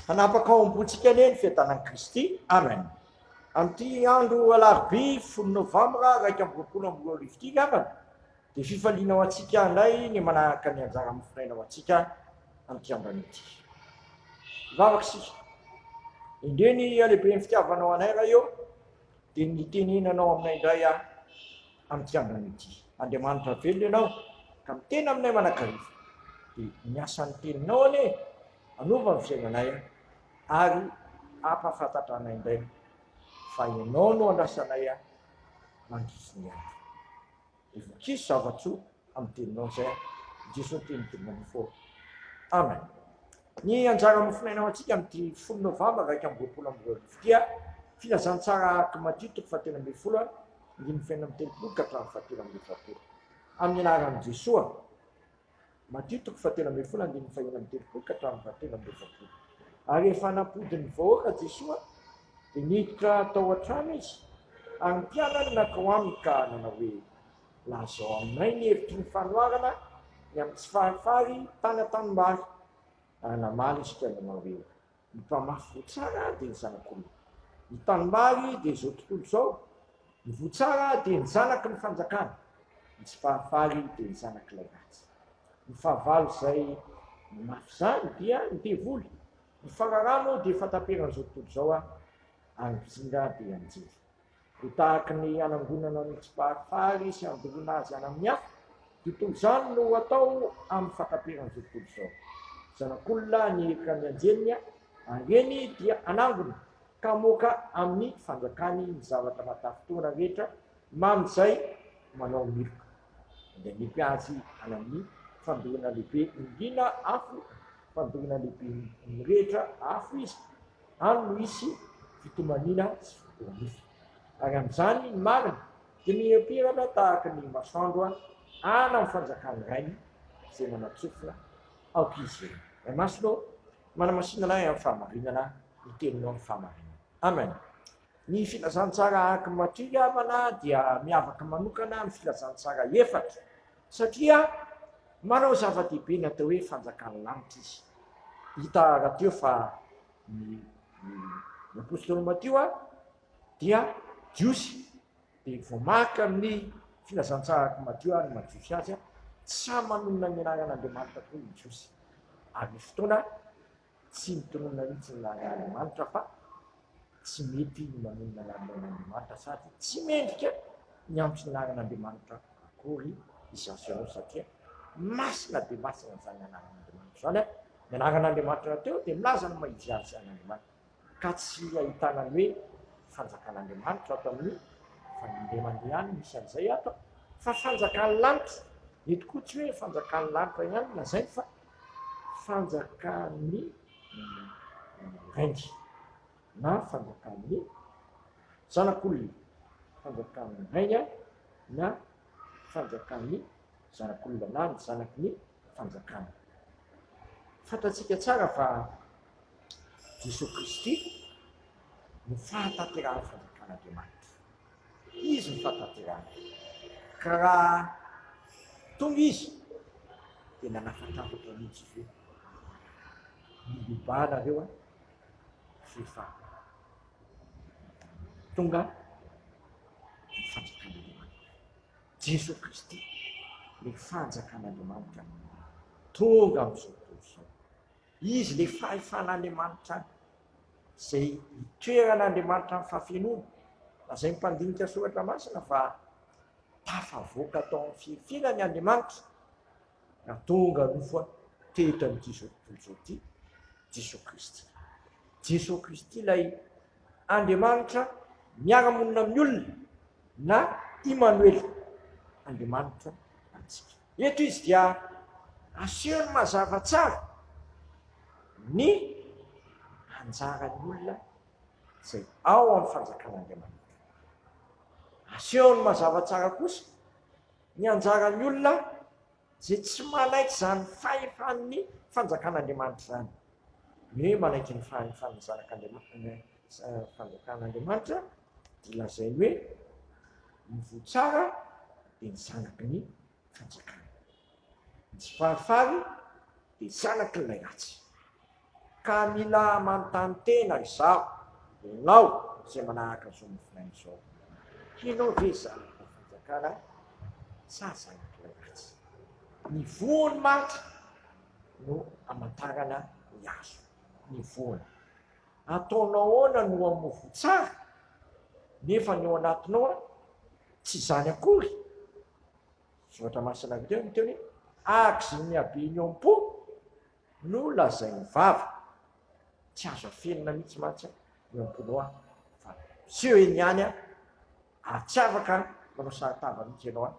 Hanapaka ao am-pontsika anie ny fiadanan'i Kristy. Amen. Amin'ity andro alarobia folo novambra 2021 ity angambany dia fifaliana ho antsika indray ny manaraka ny anjara mofonaina ho antsika amin'ity andro anio ity. Hivavaka isika. Endrey ny halehiben'ny fitiavanao anay Ray ô, dia ny nitenenanao aminay indray aho amin'ity andro anio ity. Andriamanitra velona Ianao ka miteny aminay manakariva. Dia ny asan'ny teninao anie hanova ny fiainanay ary hampahafantatra anay indray fa Ianao no andrasanay mandritry ny andro. Dia vokiso zava-tsoa amin'ny teninao izay Jesoa teny tonga nofo. Amen. Ny anjara mofonaina ho antsika amin'ity folo novambra 2021 ity filazantsara araka Matio toko fahatelo ambin'ny folo andininy fahenina amby telopolo ka hatramin'ny fahatelo amby efapolo. Amin'ny anaran'i Jesoa. Matio toko fahatelo ambin'ny folo andininy fahenina amby telopolo ka hatramin'ny fahatelo amby efapolo. Ary rehefa nampody ny vahoaka Jesoa dia niditra tao an-trano izy ary ny mpianany nankao aminy ka nanao hoe, Lazao aminay ny hevitry ny fanoharana ny amin'ny tsy farifary tany an-tanimbary. Ary namaly izy ka nanao hoe, Ny mpamafy voa tsara dia ny Zanak'olona. Ny tanimbary dia izao tontolo izao. Ny voa tsara dia ny zanaky ny fanjakana. Ny tsy farifary dia ny zanak'ilay ratsy. Ny fahavalo izay mamafy izany dia ny devoly. Ny fararano dia fahataperan'izao tontolo izao ary ny mpijinga dia anjely. Ho tahaky ny hanangonana ny tsiparifary sy handoroana azy any amin'ny afo, dia toy izany no ho atao amin'ny fahataperan'izao tontolo izao. Zanak'olona haniraka ny anjeliny, ary ireny dia hanangona ka hamoaka amin'ny fanjakany ny zavatra maha-tafintohina rehetra mbamin'izay manao meloka. Dia hanipy azy any amin'ny fandoroana lehibe indrindra afo, fandoroana lehibe mirehitra afo izy, Any no hisy fitomaniana sy fiboa-nify. Ary amin'izany ny marina dia mirapiratra tahaka ny masoandro any amin'ny fanjakan'ny Rainy izay manan-tsofina aoka izy ireo. Ray Masina ô, manamasina anay amin'ny fahamarinana, ny Teninao ny fahamarinana. Amen. Ny filazantsara araka Matio ry havana dia miavaka manokana amin'ny filazantsara efatra satria manao zava-dehibe ny atao hoe fanjakan'ny lanitra izy. Hita rahateo fa ny ny apostoly Matio dia Jiosy dia voamarika amin'ny filazantsara araka Matio ny maha Jiosy azy, tsy sahy manonona ny anaran'Andriamanitra koa ny Jiosy ary nisy fotoana Tsy mitonona mihitsy ny anaran'Andriamanitra fa tsy mety ny manonona anaran'Andriamanitra sady tsy mendrika ny antso ny anaran'Andriamanitra akory izaho sy ianao satria masina dia masina izany anaran'Andriamanitra izany. Ny anaran'Andriamanitra rahateo dia milaza ny maha izy azy an'Andriamanitra ka tsy ahitana ny hoe fanjakan'Andriamanitra ato amin'ny fa indray mandeha ihany misy an'izay ato fa fanjakan'ny lanitra. Eto koa tsy hoe fanjakan'ny lanitra ihany lazainy fa fanjakan'ny Rainy na fanjakan'ny Zanak'olona, fanjakan'ny Rainy na fanjakan'ny Zanak'olona na ny zanaky ny fanjakana. Fantatsika tsara fa Jesoa Kristy no fahatanterahan'ny fanjakan'Andriamanitra. Izy no fahatanterahana. Ka raha tonga Izy dia nanafatrafatra mihitsy Izy hoe, Mibebaha nareo an, f'efa tonga ny fanjakan'Andriamanitra. Jesoa Kristy ilay fanjakan'Andriamanitra tonga amin'izao tontolo izao. Izy ilay fahefan'Andriamanitra izay itoeran'Andriamanitra amin'ny fahafenoana. Lazain'ny mpandinika soratra masina fa tafavoaka tao amin'ny fihefenany Andriamanitra raha tonga nofo teto amin'ity izao tontolo izao ity Jesoa Kristy. Jesoa Kristy ilay Andriamanitra miara-monina amin'ny olona na Imanoela, Andriamanitra antsika. Eto izy dia asehony mazava tsara ny anjaran'ny olona izay ao amin'ny fanjakan'Andriamanitra. Asehony mazava tsara kosa ny anjaran'ny olona izay tsy manaiky izany fahefan'ny fanjakan'Andriamanitra izany. Ny hoe manaiky ny fahefan'ny zanak'Andriamanitra, fanjakan'Andriamanitra dia lazainy hoe ny voa tsara dia ny zanaky ny fanjakana. Ny tsy farifary dia zanak'ilay ratsy. Ka mila manontany tena izaho, ianao izay manahaka izao mofonaina izao. Ianao ve zanak'ilay fanjakana sa zanak'ilay ratsy? Ny voany mantsy no amantarana ny hazo, ny voany. Ataonao ahoana no hamoa voa tsara nefa ny ao anatinao tsy izany akory? Soratra masina avy teo miteny hoe araka izay mihabeny ao am-po no lazain'ny vava. Tsy azo afenina mihitsy mantsy ny ao am-ponao fa miseho eny ihany ary tsy afaka manao saron-tava mihitsy ianao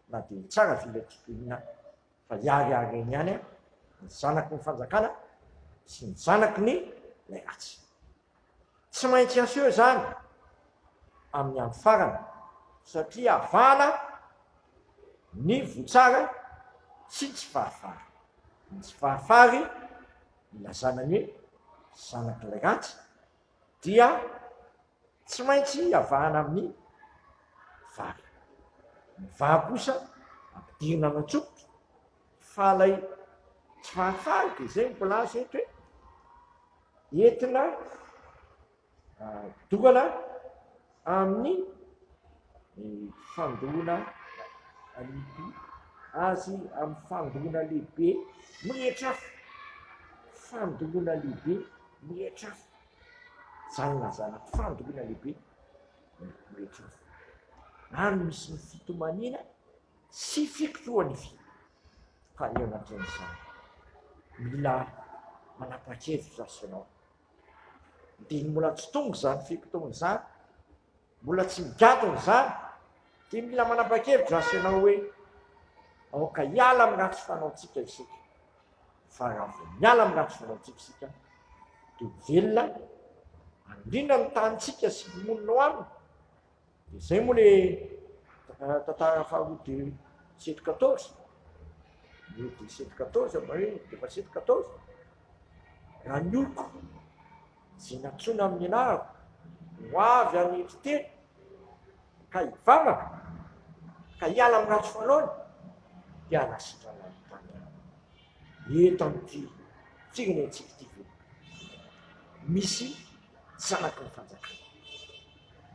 na dia tsara vila totoina fa hiharihary eny ihany ny zanaky ny fanjakana sy ny zanaky ny ilay ratsy. Tsy maintsy aseho izany amin'ny andro farany satria avahana ny voa tsara sy ny tsy fahafary. Ny tsy fahafary ilazana ny hoe zanak'ilay ratsy dia tsy maintsy avahana amin'ny vary. Ny vary kosa ampidirina any an-tsokotra fa ilay tsy fahafary dia izay no mbola azo eto hoe entina dorana amin'ny fandoroana an'ity azy amin'ny fandoroana lehibe mirehitra afo, fandoroana lehibe mirehitra afo, izany lazana fandoroana lehibe mirehitra afo. Any misy ny fitomaniana sy fikotroha-nify. Fa eo anatrehan'izany, mila manapa-kevitra sy ianao. Dia mbola tsy tonga izany fe-potoana izany, mbola tsy migadona izany, dia mila manapa-kevitra sy ianao hoe aoka hiala amin'ny ratsy fanaontsika isika. Fa raha vao miala amin'ny ratsy fanaontsika isika, dia ho velona, ary indrindra ny tanintsika sy ny monina ao aminy, Dia izay moa le tantara faharoa de sept quatorze, ny de sept quatorze mba hoe de sept quatorze, raha ny oloko izay nantsoina amin'ny anarako ho avy hanetry tena ka hivavaka ka hiala amin'ny ratsy fanaony dia hanasitrana ny tany eto amin'ity firenentsika ity ve misy zanaky ny fanjakana.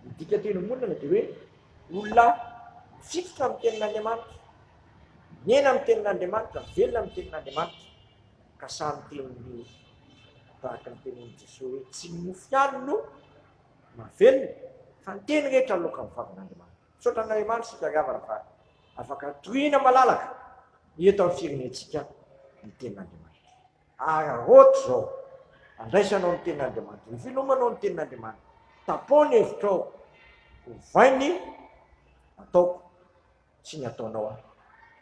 Ny dikanteny monina dia hoe olona mifikitra amin'ny tenin'Andriamanitra, miaina amin'ny tenin'Andriamanitra, mivelona amin'ny tenin'Andriamanitra, ka sahy miteny ny tahaka ny tenin'i Jesoa hoe tsy ny mofo ihany no mahavelona fa ny teny rehetra aloaka amin'ny vavan'Andriamanitra. Misaotra an'Andriamanitra isika ry havana fa afaka toriana malalaka eto amin'ny firenentsika ny tenin'Andriamanitra. Araraoty izao, andraisanao ny tenin'Andriamanitra, ivelomanao ny tenin'Andriamanitra, tapaho ny hevitrao, ovay ny ataoko sy ny ataonao aho,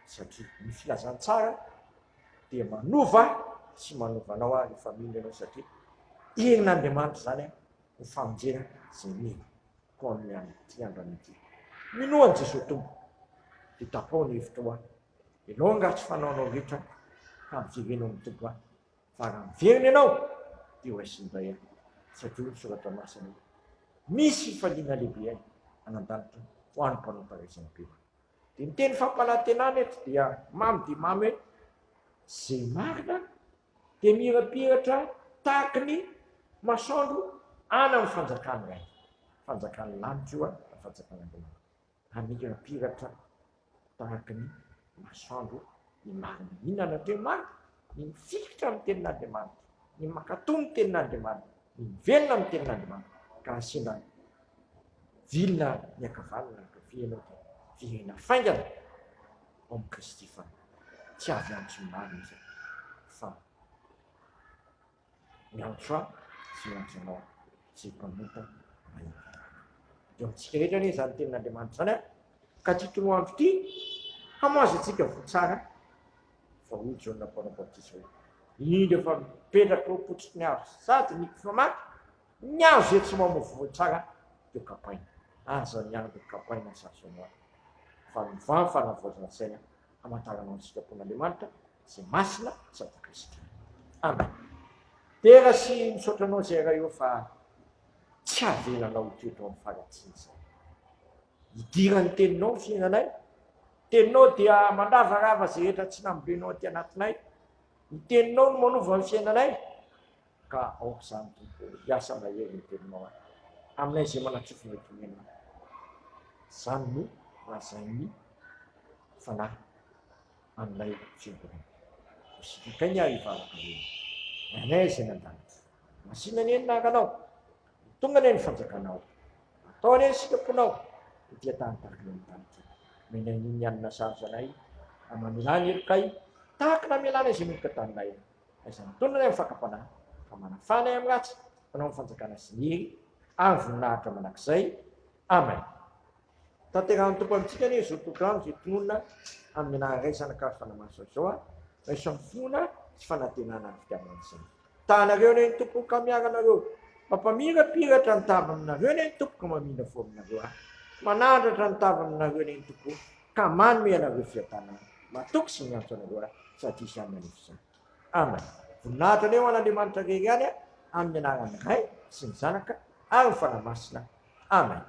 satria ny filazantsara dia manova sy manova anao aho rehefa mino ianao, satria herin'Andriamanitra izany ho famonjena izay mino. Koa amin'ny ity andro anio ity, minoa an'i Jesoa Tompo, dia tapaho ny hevitrao aho. Ianao angaha tsy fanaonao rehetra ka miverena ao amin'ny Tompo ahy, fa raha miverina ianao dia ho raisiny indray aho, satria hoy ny Soratra Masina hoe, Misy fifaliana lehibe any an-danitra ho an'ny mpanota raisin'ny bebaka. Dia ny teny fampanantenana eto dia mamy dia mamy hoe, Izay marina dia mirapiratra tahaky ny masoandro any amin'ny fanjakan'ny Ray. Fanjakan'ny lanitra io an, fanjakan'Andriamanitra. Hamirapiratra tahaka ny masoandro ny marina. Inona no atao hoe marina? Ny mifikitra amin'ny tenin'Andriamanitra, ny mankatò ny tenin'Andriamanitra, ny mivelona amin'ny tenin'Andriamanitra. Ka sendra vilona ny ankavanana ny ankavia ianao dia virena faingana ao amin'i Kristy fa tsy avy antso ny marina izy fa Miantso ahy sy miantso anao izay mpanota mahita. Dia amintsika rehetra anie izany tenin'Andriamanitra izany an, ka ity toroandro ity hamoazantsika voa tsara fa hoy Jaona mpanao batisa hoe indro efa mipetraka eo am-pototry ny hazo sady ny famaky ny hazo izay tsy mamoa voa tsara dia kapaina. Aza miandry kapaina sasany fa mivaha ny fanavaozana saina hamantaranao ny sitrapon'Andriamanitra izay masina sady Kristy. Amen. Dera sy misaotra anao izay Ray ô fa tsy avelanao hitoetra ao amin'ny faharatsiana izay. Idiran'ny teninao ny fiainanay. Teninao dia mandravarava izay rehetra tsy nambolenao aty anatinay. Ny teninao no manova ny fiainanay. Ka aoka izany Tompo ô, hiasa mahery ny teninao aminay izay manatsofina eto Mena. Izany no lazain'ny Fanahy amin'ilay fiangonana. Ho sitrakainy ary hivavaka hoe, Rainay izay any an-danitra, masina anie ny anaranao, ho tonga anie ny fanjakanao, atao anie ny sitraponao ety an-tany tahaka ny any an-danitra. Omenay ny hanina sahaza anay, ary mamelà ny helokay tahaka ny namelanay izay meloka taminay. Aiza mitonona ilay fakam-panahy fa manafana ahy amin'ny ratsy, mpanao ny fanjakana sy ny hery ary voninahitra mandrakizay. Amen. Tanterahan'ny Tompo amintsika anie izao tsodrano izay tononina amin'ny anaran'ny Ray, Zanaka ary Fanahy Masina izao a. Raiso amin'ny finoana sy fanantenana ary fitiavana izany. Tahanareo anie ny Tompo ka miara anareo. Mampamirapiratra ny tava aminareo anie ny Tompo ka mamindra fo aminareo a. Manandratra ny tava aminareo anie ny Tompo ka manome anareo fiadanana. Matoky sy miantso anareo aho sady hisy aminy anefa izany. Amen. Voninahitra anie ho an'Andriamanitra irery ihany amin'ny anaran'ny Ray sy ny Zanaka ary ny Fanahy Masina. Amen.